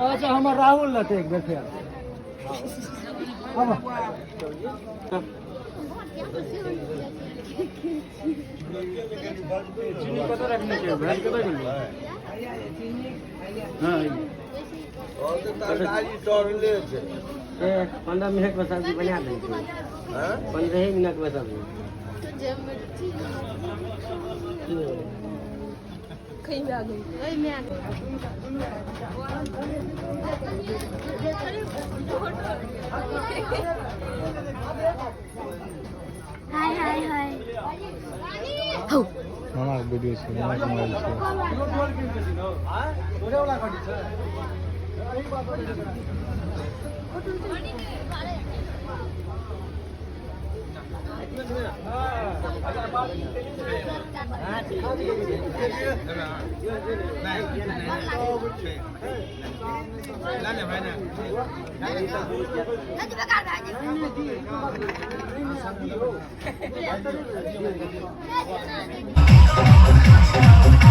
अच्छा, हमर राहुल लेतै एक बेर फेर। आबऽ। चीनी कतऽ रखने छियै? भैंस कतऽ गेलै? हँ। तरकारी सड़ले छै। 15 मिनट में सब्जी बना दै छै। 15 मिनट में सब्जी। हाय हाय हाय, हौ। मामाके वीडियो छै, मामाके मोबाइल छै। तोरे वाला खड़ी छै। बेकार।